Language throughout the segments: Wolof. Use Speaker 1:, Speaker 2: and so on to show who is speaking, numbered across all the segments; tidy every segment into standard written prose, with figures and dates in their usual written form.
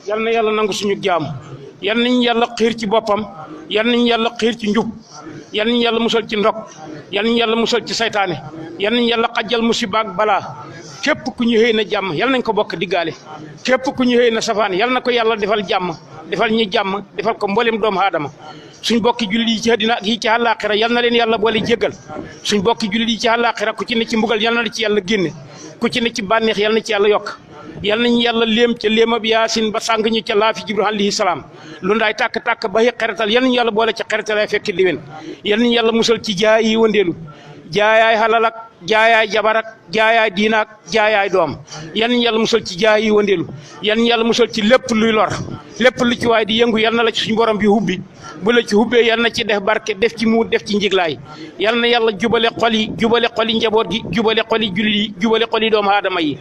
Speaker 1: yal na yàlla nangu suñu jaam yal nañu yàlla xiir ci boppam yal nañu yàlla xiir ci njub yal nañu yàlla musal ci ndog yal nañu yàlla musal ci saytaane yal nañu yàlla xajjal musiba ak balaa képp ku ñu xëy na jàmm yal nañ ko bokk diggaale képp ku ñu xëy na safaan yal na ko yàlla defal jàmm defal ñi jàmm defal ko mboolem doomu aadama suñ bokki jullit yi ci àddina ak yi ci àllaaxira yal na leen yàlla boole jéggal suñ bokki jullit yi ci àllaaxira ku ci ne ci mbugal yal na la ci yàlla génne ku ci ne ci bànneex yal na ci yàlla yokk yal nañu yàlla léem ca léemab yaasin ba sàng ñu ca laafi jibril alayhi salaam lu ndaay tàkk-tàkk ba xeretal yal nañu yàlla boole ci xeretal ay fekk diwen yal nañu yàlla musal ci jaay yi wëndeelu jaayaay xalal ak jaayaay jabar ak jaayaay diina ak jaayaay doom yal nañu yàlla musal ci jaay yi wëndeelu yal nañu yàlla musal ci lépp luy lor lépp lu ci waay di yëngu yal na la ci suñu borom bi hubbi bu la ci hubbee yal na ci def barke def ci muut def ci njiglaay yal na yàlla jubale xol yi njaboot gi jubale xol yi jullit yi jubale xol yi doomu aadama yi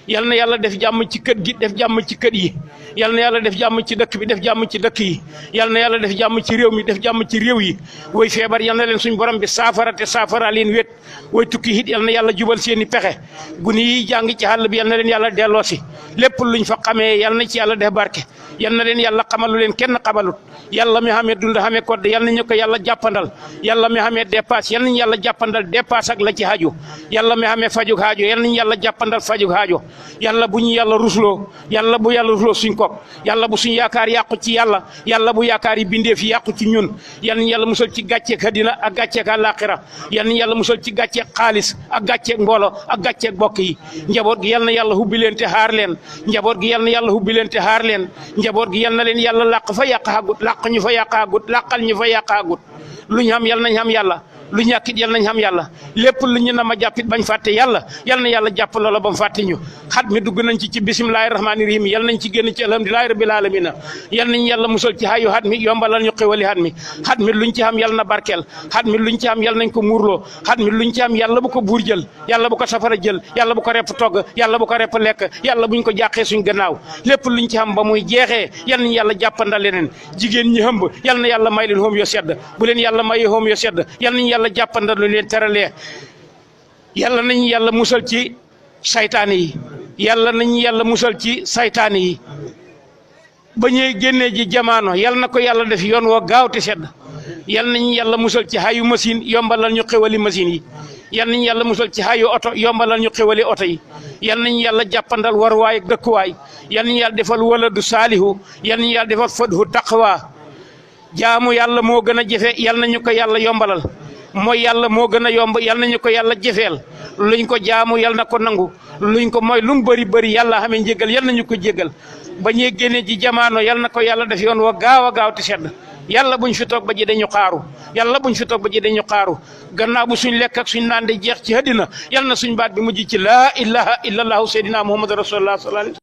Speaker 1: yal na yàlla def jàmm ci kër gi def jàmm ci kër yi yal na yàlla def jàmm ci dëkk bi def jàmm ci dëkk yi yal na yàlla def jàmm ci réew mi def jàmm ci réew yi way feebar yal na leen suñ borom bi saafara te saafara leen wét way tukki it yal na yàlla jubal seeni pexe guni yi jàng ci àll bi yal na leen yàlla delloosi lépp luñ fa xamee yal na ci yàlla def barke yal na leen yàlla xamalu leen kenn xamalut yàlla mi xamee dund xamee kodd yal nañu ko yàlla jàppandal yàlla mi xamee dépasse yal nañu yàlla jàppandal dépasse ak la ci haju yàlla mi xamee fajug haajo yal nañu yàlla jàppandal fajug haajo yàlla bu ñu yàlla rusloo yàlla bu yàlla rusloo suñ ko yàlla bu suñ yaakaar yàqu ci yàlla bu yaakaar yi bindee fi yàqu ci ñun yal nañu yàlla musal ci gàcceeg àddina ak gàcceeg àllaaxira yal nañu yàlla musal ci gàcceeg xaalis ak gàcceeg mboolo ak gàcceeg bokk yi njaboot gi yal na yàlla hubbi leen te xaar leen njaboot gi yal na yàlla hubbi leen te xaar leen njaboot gi yal na leen yàlla làq fa yàq àggut làq ñu fa yàq àggut làqal ñu fa yàq àggut lu ñu xam yal nañ xam yàlla lu ñàkkit yal nañ xam yàlla lépp lu ñu na ma jàppit bañ fàtte yàlla yal na yàlla jàpp loola ba mu fàtte ñu xat mi dugg nañ ci bisimilahi rahmaani rahim yal nañ ci génn ci alhamdulilahi rabbil alamina yal nañ yàlla musal ci xayu xat mi yombalal ñu xéwali xat mi luñ ci xam yal na barkeel xat mi luñ ci xam yal nañ ko muurloo xat mi luñ ci xam yàlla bu ko buur jël yàlla bu ko safara jël yàlla bu ko repp togg yàlla bu ko repp lekk yàlla buñ ko jàqee suñ gannaaw lépp luñ ci xam ba muy jeexee yal nañ yàlla jàppandal leneen jigéen ñi hëmb yal na yàlla may leen hoom yo sedd bu leen yàlla mayee hoom yo sedd yal nañ yàlla jàppandal lu leen teralee yàlla nañ yàlla musal ci saytaane yi yàlla nañ yàlla musal ci saytaane yi ba ñuy génnee ji jamaano yal na ko yàlla def yoon woo gaaw te sedd yal nañ yàlla musal ci xayu machine yombalal ñu xewali machine yi yal nañ yàlla musal ci xayu oto yombalal ñu xewali oto yi yal nañ yàlla jàppandal waruwaay ak dëkkuwaay yal nañ yàlla defal waladu saalihu yal nañ yàlla defal fadhu taqwa jaamu yàlla moo gën a jafe yal nañu ko yàlla yombalal mooy yàlla moo gën a yomb yal nañu ko yàlla jëfeel luñ ko jaamu yal na ko nangu luñ ko mooy lu mu bëri yàlla xamee njégal yal nañu ko jégal ba ñuy génne ji jamaano yal na ko yàlla def yoon wa gaaw a gaaw te sedd yàlla buñ fi toog ba ji dañu xaaru yàlla buñ fi toog ba ji dañu xaaru gannaaw bu suñ lekk ak suñ naan di jeex ci àddina yal na suñ baat bi mujj ci laa ilaha illallahu sayyidina muhammad rasulullah sallallahu